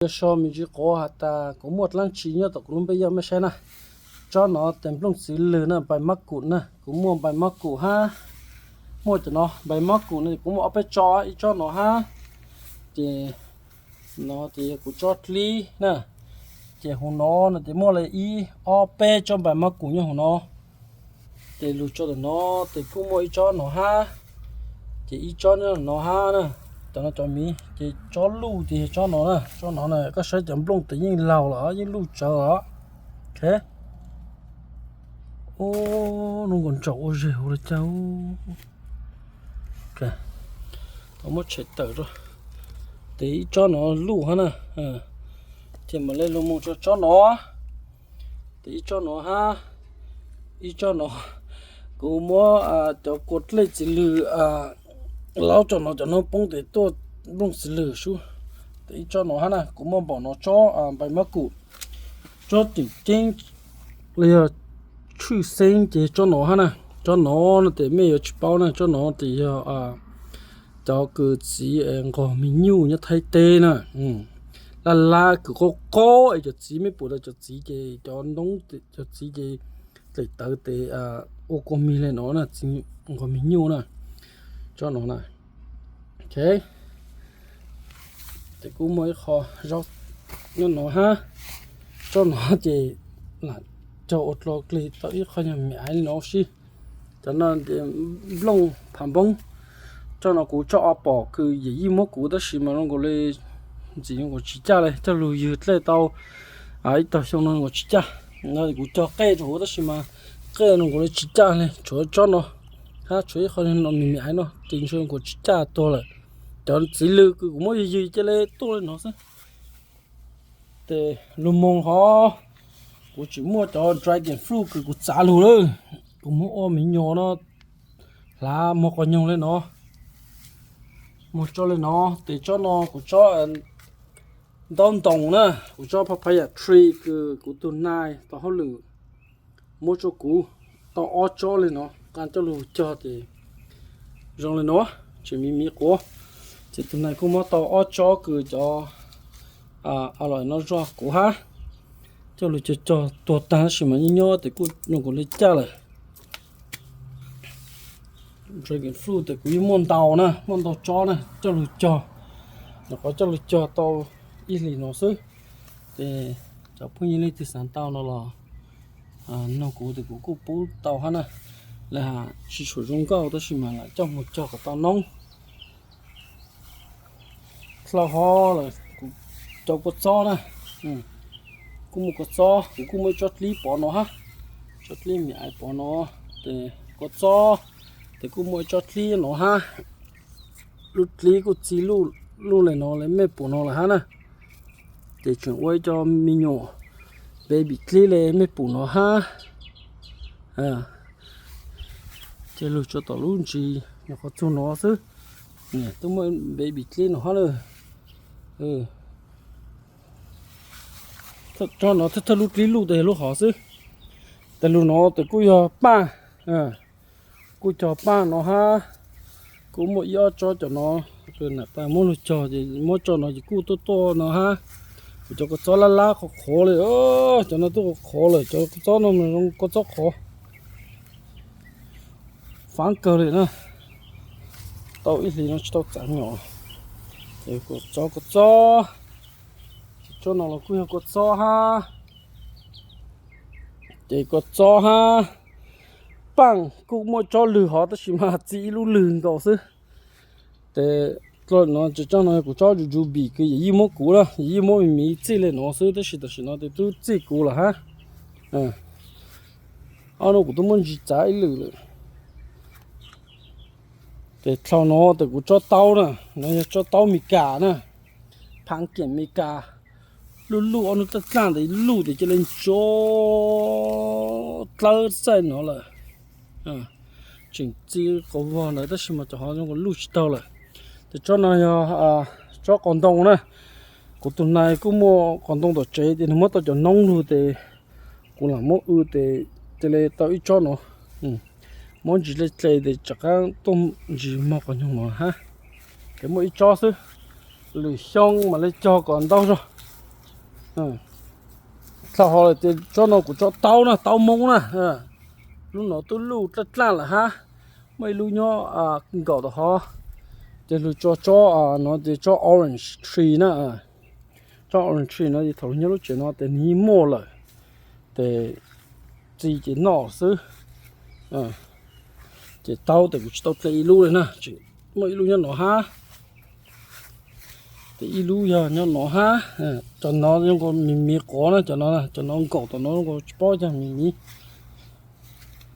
Yog so me ntsis quav has tas kuv muaj dlaab tsi nyob tom kuv lub npe yog mej saib na. Tsob no tes nplooj txiv lwg na, npais mab kum na, kuv muaj npais mab kum hab, muaj cov no npais mab kum no kuv muaj ob peb tsob, ib tsob no hab, ces no ces yog kuv tsob dlib na, ces huv no no ces muaj li ib ob peb tsob npais mab kum nyob huv no. Ces lug tso ntawm no, ces kuj muaj ib tsob no hab, ces ib tsob nyob no hab na. Cov no cov miv, ces tsob luj ces yog tsob no na, tsob no na, koj saib cov nplooj tes yeej laug lawm, yeej luj tsawv os. Ub, lub nkaus ntsaum ua zes huv li cas. Tau muab tshem tawm rau. Ces ib tsob no luj hab na, ces mam le lug moog rau tsob no. Ces ib tsob no hab, ib tsob no, kuv muab cov kua dlej txiv lwg laub tso no, cov noob poob tes tuaj nplooj txiv lwg sub. Ces ib tsob no hab na, kuv muaj npaum no tsob npais mab kum, tsob tseem ceeb los yog tshwj xeeb ces tsob no hab na. Tsob no no ces mej yuav tsis paub na, tsob no ces yog cov kws txiv nqos me nyuj nyob Thaib teb na. Laj lab kws qaub qaub es cov txiv, mej pum tas cov txiv ces cov noob, cov txiv ces dlaim tawv tes ua kua mis le no na, txiv nqos me nyuj na. Tsob no na, ces kuj muaj ib qho zaub nyob no hab. Tsob no ces lam cog ua dlau dlig tau ib qho nyuag me aiv li no sib. Cov no nplooj phav npoob. Tsob no kuv tsob ob pom kws yawm yij muab kuv tab sis mas zoo nkaus li ntxim zoo nkaus tsis caj li, coj lug ywg dlej tau ib tog xyoo no zoo nkaus tsis caj. No kuv cog qej rau huv tab sis mas qej zoo nkaus li tsis caj li, tshuav tsob no hab tshuav ib qho no me me aiv no ces ntshe zoo nkaus tsis caj tuag lawm. Cov txiv lwg kws kuv muab ywg ywg cia li tuaj li no xwb. Ces lug moog hov, kuv tseem muaj cov dragon fruit kws kuv txav lug lawm, kuv muab ua me nyuam no hlav mog qos nyoog li no, mog tso li no. Ces tsob no kuv tsob ntaub ntoos na, kuv tsob papaya tree kws kuv tug nai tau hauj lwm muab rua kuv tau ob tsob li no, qaa coj lug cog ces zoo li no, tseem miv miv quav. Ces tug nai kuj muab tau ob tsob kws cov a lom no zog kuv hab, coj lug cog cog tuag taag tab sis mas nyob nyob tes kuj zoo nkaus li caj lawm. Dragon fruit tes kuv yeej muaj ntau na, muaj ntau tsob na coj lug cog, nyuam qhuav coj lug cog tau ib hlis no xwb. Ces cov phooj ywg leej twg xaav tau no los noog kuv tes kuv kuj pub tau hab na. Lawv has tsis tshua zoo nkauj tab sis mas lam coj moog cog kom tau noob. Dlhau hov lawm kuv cov kua txob na, kuj muaj kua txob, kuv kuj muaj ib tsob dlib pov no hab, tsob dlib me aiv pov no, ces kua txob, ces kuj muaj ib tsob dlib no hab. Lub dlib kuj txi luj li no li mej pum no lawm hab na. Ces tseem ua ib co me nyuam baby dlib li mej pum no hab. Ces lug tso tom lub ntsis nyuam qhuav txug no xwb. Twb muaj baby dlib no hab lawm. Tsob no thawj thawj lub dlib luj tes yog lub hov xwb. Tes lug no tes kuj yog paaj, kuj cog paaj no hab. Kuj muaj ib ob tsob cov no, nam tas muab lug cog ces muab tso no ces kuj tuaj tuaj no hab. Kuv cov kua txob lab lab qhuav qhuav li, cov no twb qhuav qhuav lawm, cov kua txob no mas zoo kua txob qhuav faab kawg li na. Tau ib hlis no tsis tau txav nyom. Ces kua txob, kua txob, tsob no los kuj yog kua txob hab. Ces kua txob hab, paaj kuj muaj tsob lwg hov tab sis mas txi ib lub lwg nkaus xwb. Ces dlhau no ces tsob no kuv tsob ruby kws yawm yij muab kuv na, yawm yij muab me miv txij li no xwb tab sis tam sim no ces twb txij kuv lawm hab. Ob nub kuv twb muab ntsis txav ib lwm lawm. Ces dlhau no tes kuv tsob taub na, no yog tsob taub Meskas na, phaav kiam Meskas. Luj luj ob nub dlaaj dlaaj tes luj tes cia li ntso dlawb txaij no lawm. Tseem txi quas vog ntawd tab sis mas cov hov zoo nkaus luj tsis taug lawm. Ces tsob no yog tsob qos ntoo na. Kuv tug nai kuj muaj qos ntoo tom tsev ces nwg muab tau cov noob lug tes kuv lam muab w tes cia li tau ib tsob no. Muab ntsis le tle tes tsam qaab tuaj ntsis mog qos nyoog no hab. Ces muaj ib tsob xwb, lwm xyoo mam le cog kom ntau zog. Dlhau hov lawm ces tsob no kuv tso taub na, taub Hmoob na. Lub no twb luj dlaj dlaj lawm hab. Muaj ib lub nyob nkaum tom hov, ces luag tso tsob no ces tsob orange tree na. Tsob orange tree no ces thaum nyob lub tsev no ces nws yeej muaj lawm, ces txi ces noj xwb. Ces taub tes kuv tsis tau dle ib lub li na, tseem muaj ib lub nyob no hab. Ces ib lub yog nyob no hab. Cov no zoo nkaus miv miv quav na, cov no, cov no nkaum tom no zoo nkaus tsis paub yog miv miv.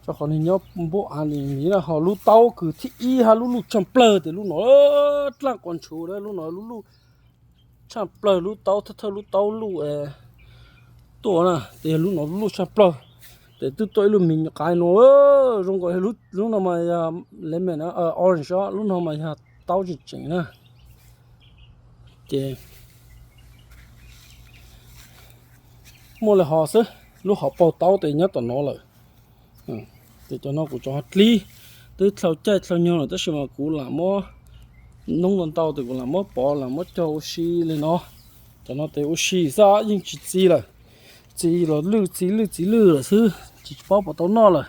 Rau qhov nws nyob npuab av li miv na, ho lub taub kws thib ib hab lub luj tshaj plawg tes lub no dlaaj quas ntshuv na, lub no lub luj tshaj plawg, lub taub thawj thawj lub taub luj tuaj na, tes yog lub no lub luj tshaj plawg. Tes twb tuaj ib lub miv nyuam qais no, zoo nkaus lub no mas yog lemon, orange, lub no mas yog taub tseem tseem na. Ces muaj li hov xwb, lub hauv paug taub tes nyob tom no lawm. Ces cov no kuv cov dlib, twb dlhau caij dlhau nyoog lawm tab sis mas kuv lam muab, noob ntau ntau tes kuv lam muab pov lam muab cog ua si li no. Cov no tes ua si xwb yeej tsis txi lawm, txi los lwj txi lwj txi lwj lawm xwb ces tsis paub puas tau noj lawm.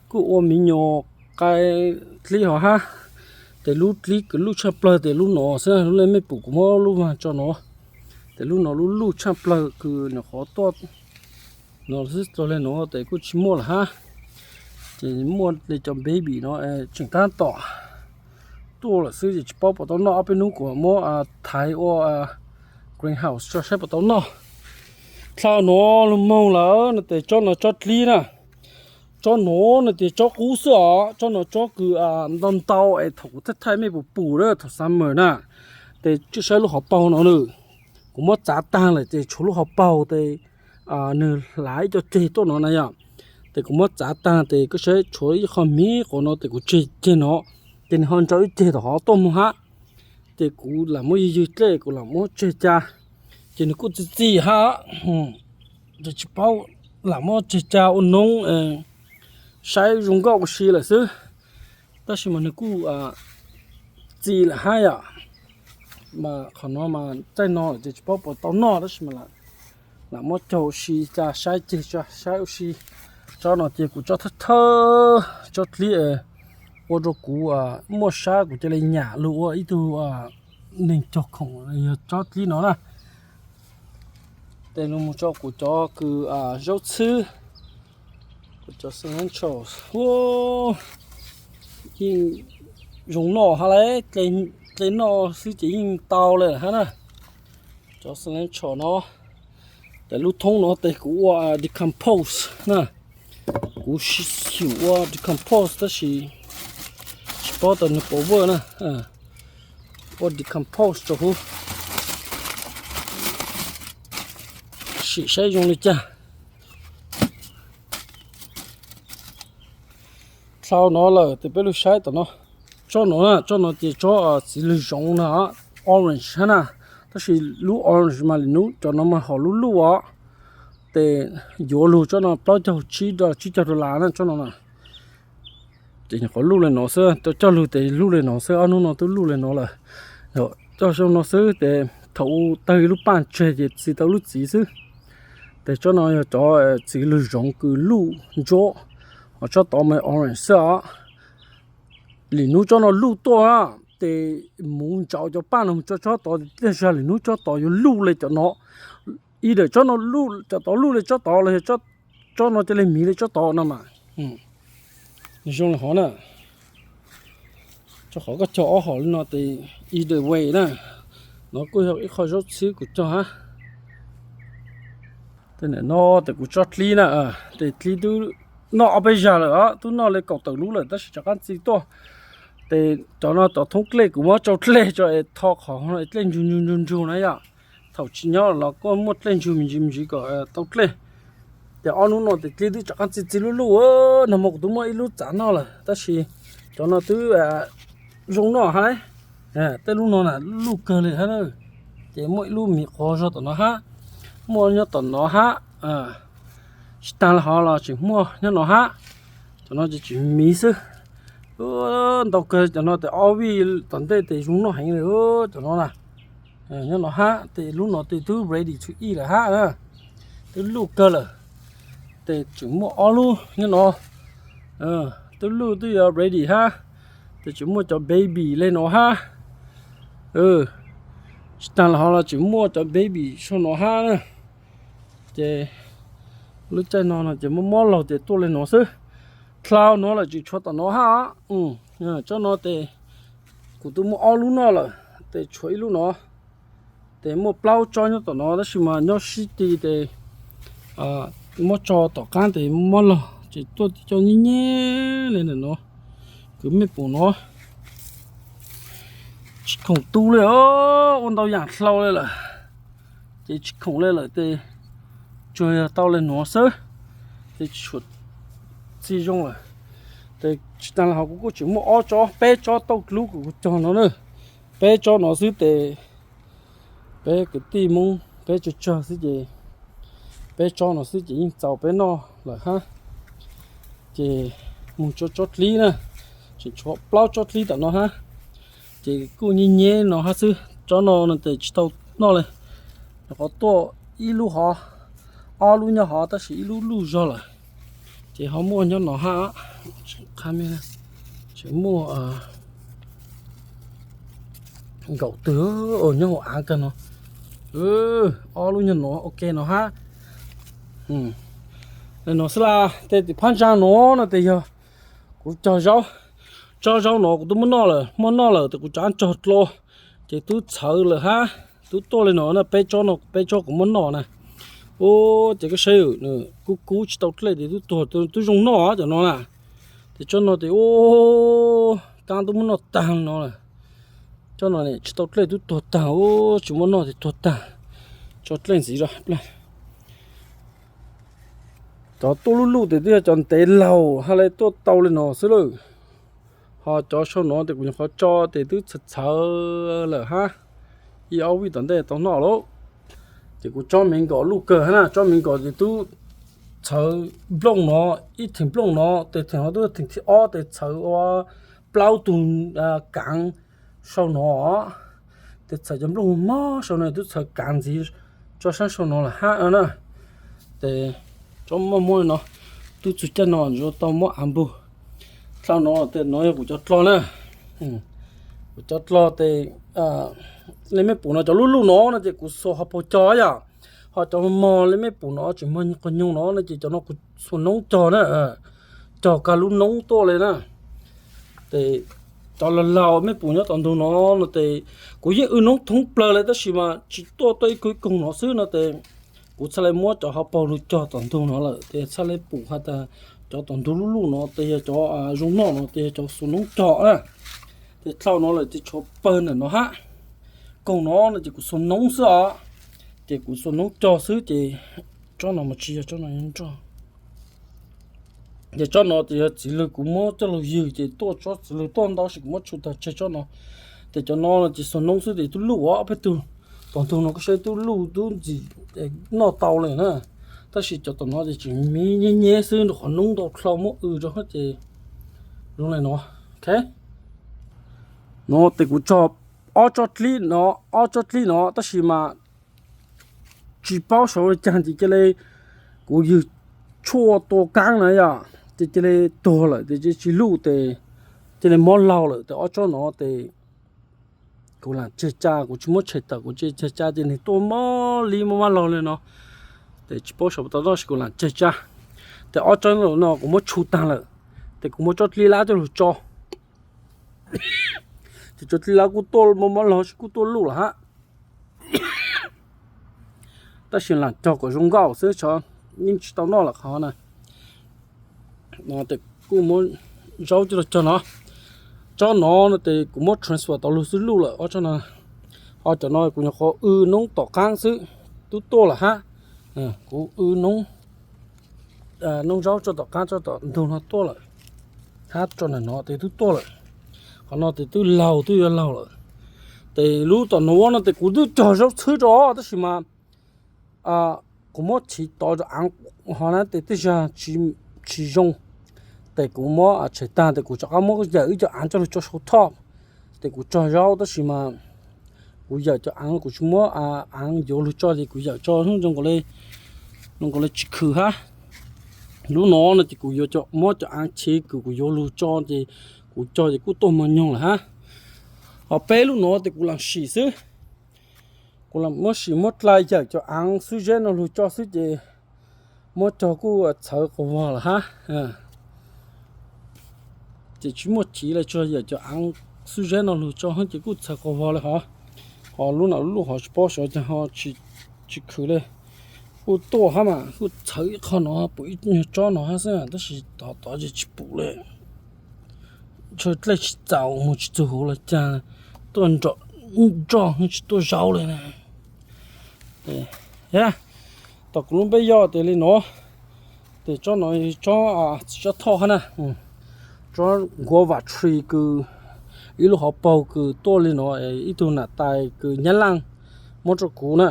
Kuj ua miv nyuam qais dlib hov hab, tes lub dlib kws luj tshaj plawg tes lub no xwb, lub lej mej pum kuv muab lub mag tso no. Tes lub no lub luj tshaj plawg kws nyuam qhuav tuaj no xwb, txog li no tes kuj tsis muaj lawm hab. Ces muaj li cov baby no tseem tab tom tuaj lawm xwb ces tsis paub puas tau noj, ob peb hnub kuv muab thaiv ua greenhouse tso saib puas tau noj. Dlhau nuav lug moog lawm no tes tsob no tsob dlib na. Tsob nuav no tes tsob qub xwb os, tsob no tsob kws ntau ntau es thaum kuv thaij thaij mej puas pum na thaum summer na. Tes saib lub hauv paug no na, kuv muab txav taag lawm tes tshuav lub hauv paug tes nwg hlav ib co ceg tuaj no na yom. Tes kuv muab txav taag tes koj saib tshuav ib qho miv quas no tes kuv tseg ceg no, ces nwg ho nrau ib ceg tom hov tuaj moog hab. Ces kuv lam muab ywg ywg dlej, kuv lam muab tseg ca, ces nwg kuj txi txi hab. Ces tsis paub lam muab tseg ca ua noob saib zoo nkauj ua si lawm xwb. Tab sis mas nwg kuj txi lawm hab yom. Mas qhov no mas txaij no lawm ces tsis paub puas tau noj tab sis mas lam muab cog ua si ca saib ceg saib ua si. Tsob no ces kuv tsob thawj thawj tsob dlib ua rau kuv muaj sab kuv ca le nyam lug ua ib tug neeg cog khoom yog tsob dlib no na. Tes lug moog tso kuv cov kws zaub txhwb, kuv cov cilantro, yeej zoo noj hab lauj, dlej noj xwb ces yeej tau le hab na. Cov cilantro no, tes lub thoob no tes kuv ua decompose na. Kuv xyum ua decompose tab sis tsis paub tas nwg puas work na. Ua decompose rau huv, sim saib zoo li cas. Dlhau no lawm tes peb lug saib tom no. Tsob no, tsob no ces tsob txiv lwg zoov na, orange hab na. Tab sis lub orange mas lwm nub cov no mas hom luj luj os. Tes yuav lug tsob no plaub caug tsib, tsib caug dollar na tsob no na. Ces nyuam qhuav luj le no xwb, coj lug tes luj le no xwb, ob nub no twb luj le no lawm. Coj zoo no xwb tes thaum u tawg lub paj tseg ces txi tau lub txiv xwb. Tes tsob no yog cov txiv lwg zoov kws luj ntsuab, ho tsob tod mas orange xwb os. Lwm nub tsob no luj tuaj na, tes muv ntsauv cov paj no tso tsob tod, tej zag lwm nub tsob tod yuav luj le cov no. Ib daim tsob no luj, cov tod luj le tsob tod los yog tsob no ca le miv le tsob tod no mas zoo le hov na. Rau qhov koj cog ob hom li no tes either way na. No kuj yog ib qho zaub txhwb kuv cog hab. Tes nim no tes kuv tsob dlib na, tes dlib twb noj ob peb zag lawm os, twb noj le kaum tawm lub lawm tab sis rov qab txi tuaj. Tes cov no cov thoob dlej kuv muab tsau dlej tso es tho qhov no dlej ntsug ntsug ntsug ntsug na yom. Thaum tsis nyob los kuj muaj dlej ntsug me ntsis me ntsis kom tau dlej. Ces ob hnub no tes dlib twb rov qab txi txi luj luj, nag hmo kuv twb muab ib lub txav noj lawm tab sis cov no twb zoo noj hab. Tej lub no na luj kawg li hab. Ces muaj ib lub miv quav zog tom no hab, muaj nyob tom no hab. Tsis tag li hov los tseem muaj nyob no hab. Cov no ces tseem miv xwb. Ntau kawg, cov no tes ob vij tom ntej tes zoo noj heev li cov no na. Nyob no hab, tes lub no tes twb ready to eat lawm hab na. Twb luj kawg lawm. Tes tseem muaj ob lub nyob no. Twb luj twb yuav ready hab. Tes tseem muaj cov baby le no hab. Tsis taag lawm hov los tseem muaj cov baby sau no hab na. Ces lub caij no no ces muab mob laug ces tuaj le no xwb. Dlhau no lawm tseem tshuav tom no hab. Tsob no tes kuv twb muaj ob lub noj lawm, tes tshuav ib lub no. Tes muaj plaub tsob nyob tom no tab sis mas nyob sib ti tes muab tso tom qaab tes mob laug ces tuaj coj nyeb nyeb le ntawm no. Kwv mej pum no tsis khoom tu le, ua ntau yaam dlhau le lawm. Ces tsis khoom le lawm tes tsuas yog tau le nuav xwb, tes tsis tshuav txij zoo lawm. Tes tsis taag le hov kuv kuj tseem muaj ob tsob peb tsob tauj dlub kuv cog no na. Peb tsob no xwb tes peb kwv tij Moob peb tsawg tsawg xwb ces peb tsob no xwb ces yeej txaus peb noj lawm hab. Ces moog tsob tsob dlib na, tseem tshuav plaub tsob dlib tom no hab. Ces kuj nyeb nyeb no hab xwb, tsob no no tes tsis tau noj le. Nyuam qhuav tuaj ib lub hov, ob lub nyob hov tab sis ib lub luj zog lawm. Ces ho muaj nyob no hab, tseem muaj nkaum twg nyob hauv av kawg no. Ob lub nyob no ok no hab. Le no xwb las, tej tim phab ntsa no no tes yog kuv cog zaub, tsob zaub no kuv twb muab noj lawm, muab noj lawm tes kuv rov cog dlua, ces twb txhawv lawm hab, twb tuaj le no na, peb tsob no peb tsob kuv muab noj na. Ua ces koj saib nws kub kub tsis tau dlej tes twb tuag, twb zoo noj cov no na. Tes tsob no tes ua kaab twb muab noj taag no lawm. Tsob no tsis tau dlej twb tuag taag, tsis muab noj tes tuag taag. Tso dlej ntxiv os. Cov tuaj luj luj tes twb yog cov ntev laug hab le tuaj tau le no xwb lawm. Ho cov sau no tes kuv nyuam qhuav tso tes twb txhawv txhawv lawm hab. Ib ob vij tom ntej tau noj lauj. Ces kuv tsob me nkaum luj kawg hab na, tsob me nkaum tes twb txhawv nplooj no, ib theem nplooj no, tes theem no twb theem thib ob tes txhawv ua plaub tug kaav sau no. Tes txhawv cov nplooj mog sau no twb txhawv kaav ntxiv tso sab sau no lawm hab na. Tes tsob muaj muab no, tub txug caij no yuav tau muab av npug. Dlhau no tes no yog kuv cov dlo na. Kuv cov dlo tes le mej pum no cov luj luj no no ces kuv xuas hauv paug cog yom. Ho cov mog le mej pum no tseem mog qhov nyoog no no ces cov no kuv xuas noob cog na, cog kag lub noob tuaj le na. Tes cov laug laug mej pum nyob tom ntug no no tes kuv yeej w noob thoob plawg le tab sis mas tsis tuaj tuaj ib koog ib koog no xwb no tes kuv txhaj le muab cov hauv paug lug cog tom ntug no lawm tes txhaj le pum has tas cov tom ntug luj luj no tes yog cov zoo noj no tes yog cov xuas noob cog na. Tes dlhau no lawm tes tshuav pawg ntawm no hab. Koog no no ces kuv xuas noob xwb os. Ces kuv xuas noob cog xwb ces tsob no mas tsis yog, tsob no yog nroj. Ces tsob no ces yog txiv lwg kuv muab coj lug ywg ces tuaj tsob txiv lwg tuaj ntau sis kuv muab tshu tag tseg tsob no. Ces cov no no ces xuas noob xwb ces twb luj ob peb tug. Tom ntug no koj saib twb luj twb ntxim noj tau le na. Tab sis cov tom no ces tseem miv nyeb nyeb xwb rau qhov noob ntau dlhau muab w rau ces zoo le no. Ok, no tes kuv tso ob tsob dlib no, ob tsob dlib no tab sis mas tsis paub saud le caag ces cia li kuv ywg tshuaj tua kaab na yom, ces cia li tuag lawm tes tsis luj tes cia li mob laug lawm tes ob tsob no tes kuv lam tseg tsa, kuv tsis muab tshem tawm, kuv tseg tsa ces nws tuaj mob li mob mab laug le no. Tes tsis paub saud puas tau noj sis kuv lam tseg tsa. Tes ob tsob no kuv muab tshu taag lawm, tes kuv muab tsob dlib lab coj lug tso. Ces tsob dlib lab kuj tuaj mob mob laug sis kuj tuaj luj lawm hab. Tab sis lam cog kom zoo nkauj xwb, yeej tsis tau noj lawm qhov na. Tes kuj muab zaub coj lug cog no. Tsob no no tes kuv muab transfer tau lug xwb luj lawm ob tsob no. Ho cov no kuv nyuam qhuav w noob tom qaab xwb, twb tuaj lawm hab. Kuv w noob, noob zaub tso tom qaab tso tom ntug no tuaj lawm hab, tso ntawm no tes twb tuaj lawm. Qhov no tes twb laug twb yuav laug lawm. Tes lub tom nuav no tes kuv twb cog zaub txhwb rau tab sis mas kuv muab chiv tod rau aav ho na tes tej zag tsis zoo. Tes kuv muab tshem taag tes kuv rov qab muab yawm ib co aav coj lug tso sau thoj. Tes kuv tso zaub tab sis mas Kuv yawm cov aav, kuv tsis muab aav yuav lug tso ces kuv yawm tso zoo nkaus li tsis khwm hab. Lub no no ces kuv yuav muab cov aav chiv kws kuv yuav lug tso ces kuv tso ces kuj tuaj mos nyoog lawm hab. Ho peb lub no ces kuv lam sim xwb. Kuv lam muab sim muab dlai yawm cov aav xwb zeb no lug tso xwb ces muab cog kuj txhawv quas vog lawm hab. Ces tsis muaj chiv le, tsuas yawm cov aav xwb zeb no lug tso ces kuj txhawv quas vog le hov. Ho lub no lub hov tsis paub xyov cas ho tsis khwm le. Kuj tuaj hab mas kuj txhawv ib qho no pum ib nyuag tsob no hab xwb tab sis tod tod ces tsis pum le. Tshuav dlej tsis txaus mus tsis txug huv los cas, tuaj nroj tsis tuaj zaub le na. Tom kuv lub npe yog tias li no, ces tsob no tsob txiv tsob thoj hab na, tsob guava tree kws ib lub hauv paug kws tuaj li no, ib tug nam tais kws Nyab Laaj muab rau kuv na.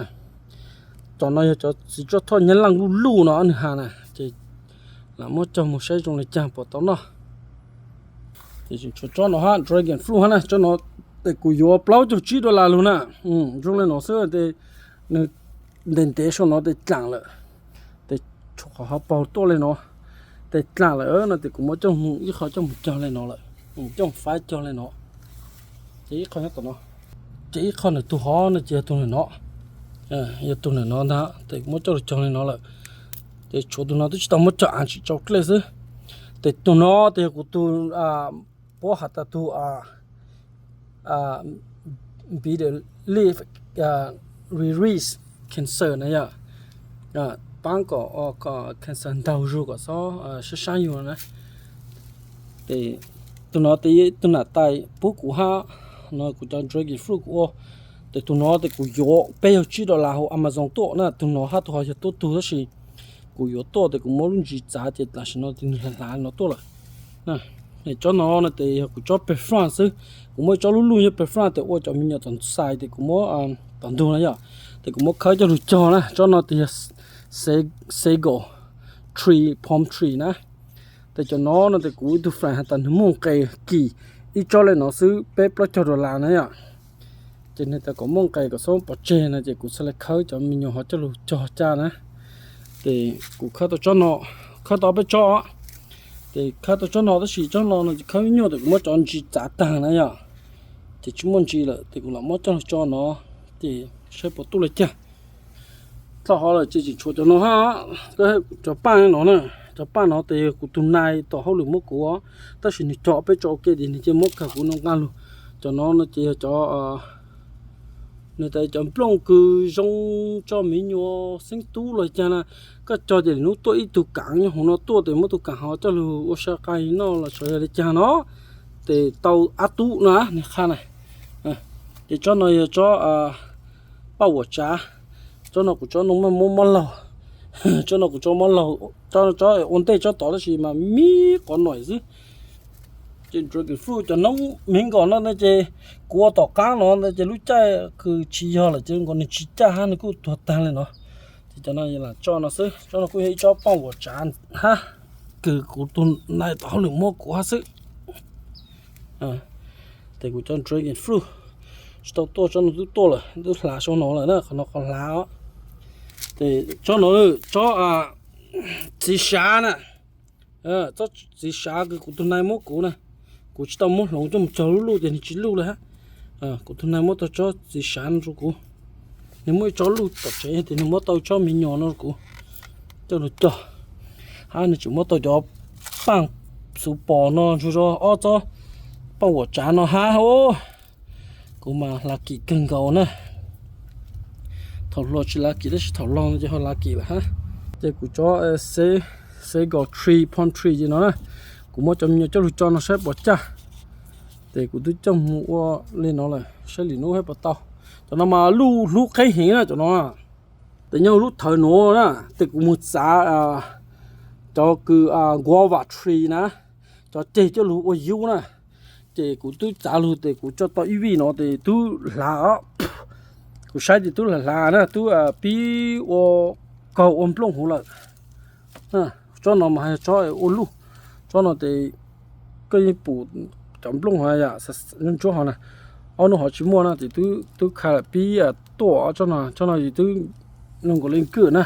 Cov no yog cov txiv tsob thoj Nyab Laaj luj luj no nwg has na, ces lam muab cog mus saib zoo li cas puas tau noj. Ces tshuav tsob no hab, dragon fruit hab na, tsob no ces kuv yuav plaub caug tsib dollar lug na. Zoo li no xwb ces nws ntev ntev sau no ces dlaam lawm. Ces tshuav qhov hauv paug tuaj li no, ces dlaam lawm no ces kuv muab coj mus ib qho coj mus cog li no lawm, coj mus faib cog li no. Ces ib qho nyob tom no, ces ib qho nws tug hov no ces yog tug nws no, yog tug nws no ntag ces kuv muab coj lug cog li no lawm. Ces tshuav tug no twb tsis tau muab cog av tsis tsau dlej xwb. Ces tug no ces yog kuv tug, puab has tas tug bitter leaf iris cancer na yom, paab kom cancer ntaug zug kom xob sab saab yug na. Ces tug no ces tug nam tais pub kuv hab, no kuv cov dragon fruit kuv ua. Ces tug no ces kuv yuav peb caug tsib dollar hauv Amazon tuaj na, tug no hab tug ho yog tuab tug tab sis kuv yuav tuaj ces kuv muab lub ntsis txav ces tam sim no ces nws hlav hlav no tuaj lawm. Tsob no no ces yog kuv tsob peg front xwb, kuv muab ib tsob lub luj nyob peg front ces ua cov me nyuam tom xais ces kuv muab tom ntug na yom, ces kuv muab khawb coj lug cog na. Tsob no ces yog sago tree, palm tree na. Ces cov no no ces kuv ib tug friend has tas nwg muaj nqes kim ib tsob le no xwb peb plaub caug dollar na yom. Ces nwg tas kom muaj nqes kom xob pov tseg no ces kuv txhad le khawb cov me nyuam hov coj lug cog caj na. Ces kuv khawb tau tsob no, khawb tau peb tsob, ces khawb tau tsob no tab sis tsob no no ces khawb ib nyuag ces kuv muab cov ntsis txav taag na yom, ces tsis muaj ntsis lawm ces kuv lam muab coj lug tso no, ces saib puas tuaj le caag. Dlhau hov lawm ces tseem tshuav cov no hab, cov paaj no na, cov paaj no ces yog kuv tug nais tom hauj lwm muab kuv, tab sis nwg cog peb tso ua ke ces nwg cia muab kawg kuv noj nqaj lug. Cov no no ces yog cov, nwg tas cov nplooj kws zoo tso miv nyuas xeeb tub los caag na, koj cog ces lwm nub tuaj ib tug kaav nyob huv no tuaj ces muab tug kaav hov coj lug ua sai qai noj los tsuas yog le caag no, ces tau ab tub na nwg qha na. Ces tsob no yog tsob paaj vuam tsav, tsob no kuv tsob noog maj muab mob laug, tsob no kuv tsob mob laug, tsob ua ntej tsob tod tab sis mas mib qhov no xwb. Ces dragon fruit cov noob miv nkaus no ces kuv ua tom qaab no ntag ces lub caij kws tsis yog lawm ces nkaus nwg tsis caj hab nwg kuj tuag taag le no. Ces cov no lam tso no xwb, tsob no kuj yog ib tsob paaj vuam tsav hab, kws kuv tug nais tom hauj lwm muab kuv hab xwb. Ces kuv cov dragon fruit tsis tau tuaj, tsob no twb tuaj lawm, twb hlav sau no lawm na, qhov no qhov hlav os. Ces tsob no tsob txiv sav na, tsob txiv sav kws kuv tug nais muab kuv na, kuv tsis tau muab hloov coj mus cog lub luj ces nwg tsis luj le hab. Kuv tug nais muab tau tsob txiv sav no rau kuv, nwg muab ib tsob luj tom tsev ces nwg muab tau tsob miv nyuas no rau kuv coj lug cog, hab nwg tseem muab tau cov paaj xuv pos no nrug zog ob tsob paaj vuam tsav no hab. Kuv mas lucky kawg nkaus na. Thaum hluas tsis lucky tab sis thaum laug no ces ho lucky lawm hab. Ces kuv tsob sago tree, palm tree ces no na, kuv muab cov me nyuam coj lug tso no saib puas caj. Ces kuv twb coj mus ua li no lawm, saib lwm nub saib puas tau. Cov no mas luj hlub qheb heev na cov no. Ces nyob lub thawv nuav na, ces kuv mus txav cov kws guava tree na, cov ceg coj lug ua yub na. Ces kuv twb txav lug ces kuv tso tau ib vij no ces tub hlav os. Kuv saib ces tub hlav hlav na, tub pib ua kaug ua nplooj huv lawm. Tsob no mas yog tsob ua luj, tsob no ces koj yeej pum cov nplooj hov yom, ntsuab hov na. Ob hnub ho tsis muaj na ces twb kha lawm pib tuaj tsob no, tsob no yus twb nkaus li kwj na.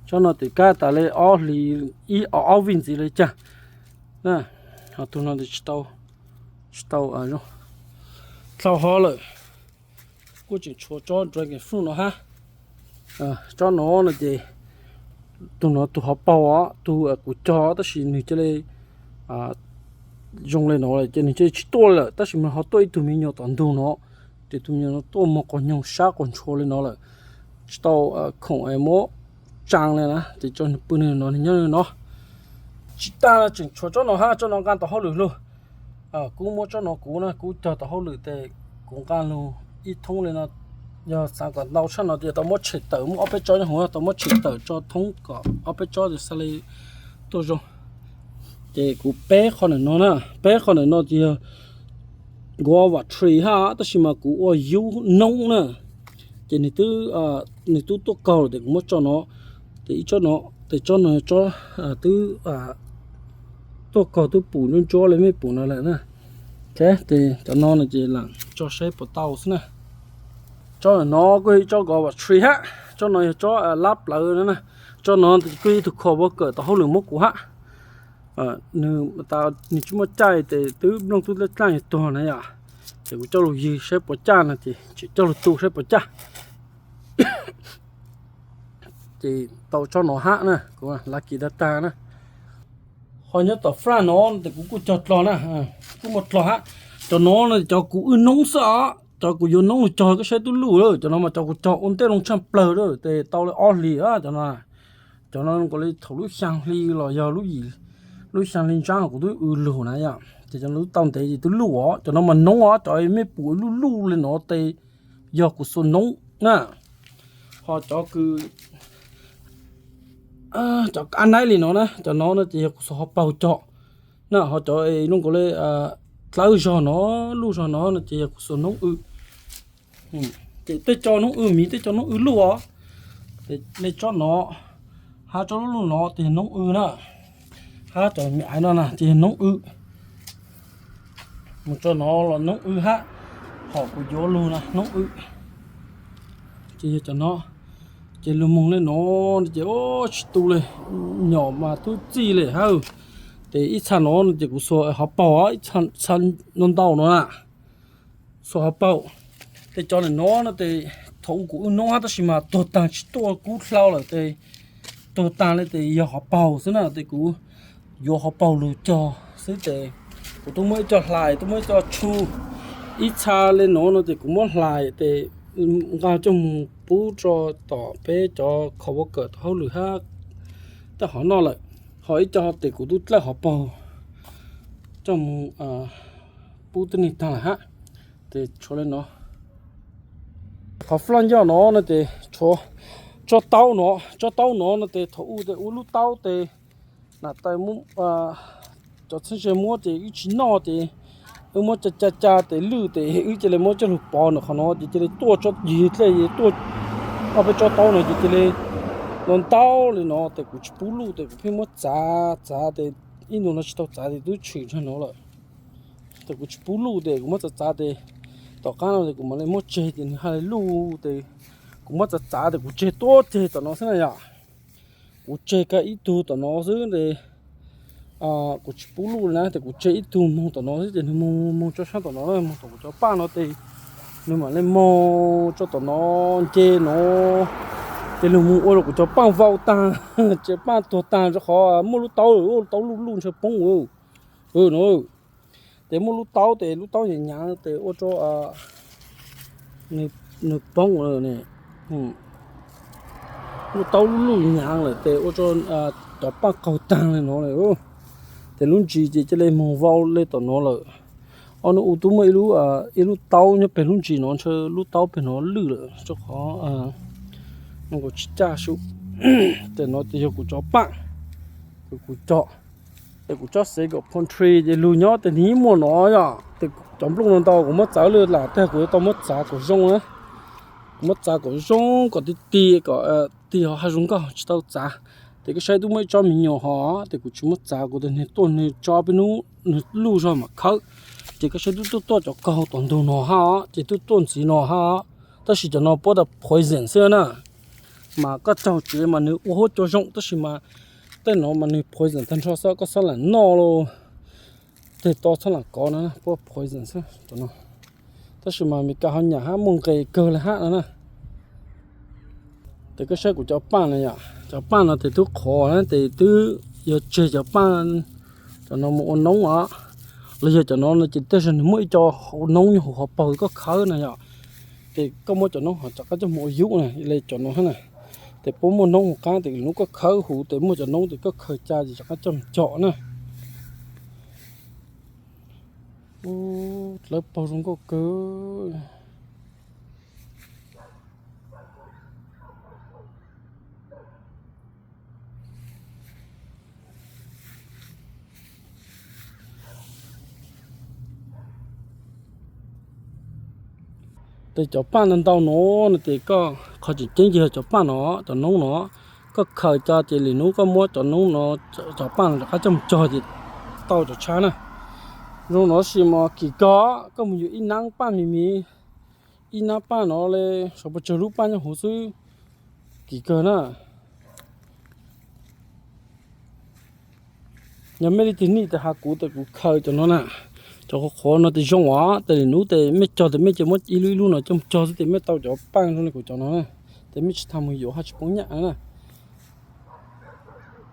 Tsob no ces kab tas li ob hlis, ib ob vij ntxiv li cas na. Ho tus no ces tsis tau, tsis tau dlhau hov lawm. Kuj tseem tshuav tsob dragon fruit no hab. Tsob no no ces tus no tus hauv paug os, tus kuv cog tab sis nws cia li zoo li no lawm ces nws cia li tsis tuaj lawm, tab sis mas ho tuaj ib tug me nyuam tom ntug no, ces tus me nyuam no tuaj muag quas nyoog sab quas ntshua li no lawm, tsis tau khoom es muab tsaa li na, ces tso pw nws no nws nyob li no. Tsis tas tseem tshuav tsob no hab, tsob no nqaa tau hauj lwm lug. Kuv muab tsob no kuv na, kuv cog tau hauj lwm tes kuv nqaa lug ib thoob li no. Yog xaav kom ntau tshaj no ces tau muab tshem tawm, muab ob peb tsob nyob hauv tau muab tshem tawm tso thoob kom ob peb tsob ces xaav li tuaj zoo. Ces kuv peb qho ntawm no na, peb qho ntawm no ces yog guava tree hab, tab sis mas kuv ua yub noob na, ces nws twb, nws twb tuaj kaug lawm tes kuv muab tso no. Ces ib tsob no, ces tsob no tsob twb tuaj kaug twb pum ntsuab ntsuab li mej pum no lawm na. Ces cov no no ces lam tso saib puas tau xwb na. Tsob no kuj yog ib tsob guava tree hab, tsob no yog tsob lab plawv na. Tsob no kuj yog ib tug kho vaj kawm tau hauj lwm muab kuv hab. Nws tas nws tsis muaj caij tes twb nplooj twb dlaaj dlaaj yog tuag na yom, ces kuv coj lug ywg saib puas caj no ces tseem coj lug tu saib puas caj. Ces tau tsob no hab na, kuv lucky tag tag na. Ho nyob tom fraj no tes kuv kuj cog dlua na, kuj muaj dlua hab. Cov no no cov kuv wb noob xwb os, cov kuv yuav noob lug cog koj saib tub luj lawm, cov no mas cov kuv cog ua ntej loo tshaaj plawg lawm tes tau li ob hlis cov no. Cov no nkaus li thaum lub xyaa hli los yog lub xyaa hli ntsaab kuv twb w lug na yom, ces cov no tau ntev ces twb luj os, cov no mas noob os, cov mej pum luj luj li no tes yog kuv xuas noob na. Ho cov kws, cov kab naib li no na, cov no no ces yog kuv xuas hauv paug cog na, ho cov nkaus li dlawb zog no, luj zog no no ces yog kuv xuas noob w. Ces tej co noob w miv, tej co noob w luj os. Li tsob no hab tsob luj luj no ces yog noob w na, hab cov me aiv no na ces yog noob w. Mus tso no los noob w hab, hom kuv yuav lug na noob w. Ces yog cov no, ces lug moog li no ces tsis tu li, nyom mas tub txij li hab. Ces ib txha no no ces kuv xuas hauv paug, ib txha no ntau no na, xuas hauv paug. Tej co ntawm no no ces thaum u kuv wb noob hab tab sis mas tuag taag tsis tuaj kub dlhau lawm tes tuag taag li tes yog hauv paug xwb na, tes kuv yuav hauv paug lug cog xwb tes kuv tub muab ib co hlais, tub muab ib co tshu, ib txha li no no tes kuv muab hlais tes nqa coj moog pub rua tom peb cov kho vaj kawm tau hauj lwm hab tej hov noj lawm, ho ib co tes kuv tub dlawb hauv paug coj moog pub tej neeg taag lawm hab. Tes tshuav li no, qhov floj ncauj no no tes tshuav tsob taub no, tsob taub no no tes thaum u tes ua lub taub tes nam tais, cov txheeb ze muab tes wb tsis noj tes wb muab ca ca ca tes lwj tes wb cia li muab coj lug pov ntawm qhov no ces cia li tuaj tsob ywg dlej tuaj ob peb tsob taub no ces cia li no ntau li no tes kuv tsis pub luj tes kuv pheej muab txav txav tes ib ntus no tsis tau txav tes twb tshwm ntsag no lawm. Tes kuv tsis pub luj tes kuv muab txav txav tes tom qab no tes kuv mam li muab tseg ces nws haj li luj tes kuv muab txav txav tes kuv tseg tuab ceg tom no xwb na yom. Kuv tseg kag ib tug tom no xwb tes kuv tsis pub luj li na tes kuv tseg ib tug moog tom no xwb ces nws moog moog tso sab tom no, moog tom kuv cov paaj no tes nws mam li moog tso tom no nce no ces nws moog ua rau kuv cov paaj vau taag, ces paaj tuag taag rau qhov muaj lub taub, lub taub luj luj ntshe poob no. Tes muaj lub taub tes lub taub nyaav nyaav tes ua rau nws poob. Lub taub luj luj nyaav lawm tes ua rau cov paaj qaug taag li no lawm. Tes lub ntsis ces cia li moog vau li tom no lawm. Ob hnub u tub muaj ib lub taub nyob peg lub ntsis no ntshe lub taub peg no lwj lawm rau qhov nkaus tsis caj su. Tes no tes yog kuv cov paaj, kuv cov, tes kuv cov xev kom poultry ces lug nyob tes nws yeej muaj no yom. Tes cov nplooj no ntau kuv muab txav lwj lam tag kuv yuav tau muab txav kom zoo na. Kuv muab txav kom zoo kom tig tig kom tig ho haj zoo nkauj tsis tau txav. Ces koj saib twb muaj ib tsob me nyuam ho, ces kuv tsis muab txav, kuv tias nws tuaj nws tso peb hnub nws luj zog mam khawb. Ces koj saib twb tuaj tuaj cov kaug tom ntug no hab, ces twb tuaj ntxiv no hab, tab sis cov no puab tas poison xwb na. Mas koj raug tsev mas nws ua huab cua zoo, tab sis mas tej no mas nws poison tag nrho xwb, koj xob lam noj los tej to xob lam kov no, puab poison xwb cov no. Tab sis mas Meskas ho nyam hab muaj nqis kawg li hab no na. Ces koj saib kuv cov paj no yom, cov paj no ces twb qhuav na, ces twb yuav tseg cov paj, cov no mus ua noob os. Los yog cov no no ces tej zaum nws muaj ib co noob nyob hauv hauv paug koj khawb no yom. Ces koj muab cov noob ho rov qab coj mus ua yub na, li cov no hab na. Ces puab muaj noob hauv qab, ces lwm hnub koj khawb huv ces muaj cov noob ces koj khaws ca ces rov qab coj mus com na. Ub, dlawb paug zoo nkauj kawg. Ces cov paj no ntau no no ces koj qhov tseem ceeb ces yog cov paj no, cov noob no, koj khaws co ces lwm hnub koj muab cov noob no, cov paj no rov qab coj mus cog ces tau cov tshab na. Zoo no sis mas kim kawg, koj mus yuav ib nab paj me me, ib nab paj no li sav pas tsawg lub paj nyob hauv xwb, kim kawg na. Yog mej leej twg nij tes has kuv tes kuv khaws cov no na. Cov qhuav qhuav no tes zoo os, tes lwm hnub tes mej cog tes mej cia muab ib lub ib lub no coj mus cog xwb tes mej tau cov paj zoo li kuv cov no na. Tes mej tsis tas mus yuav hab tsis poob nyaj na.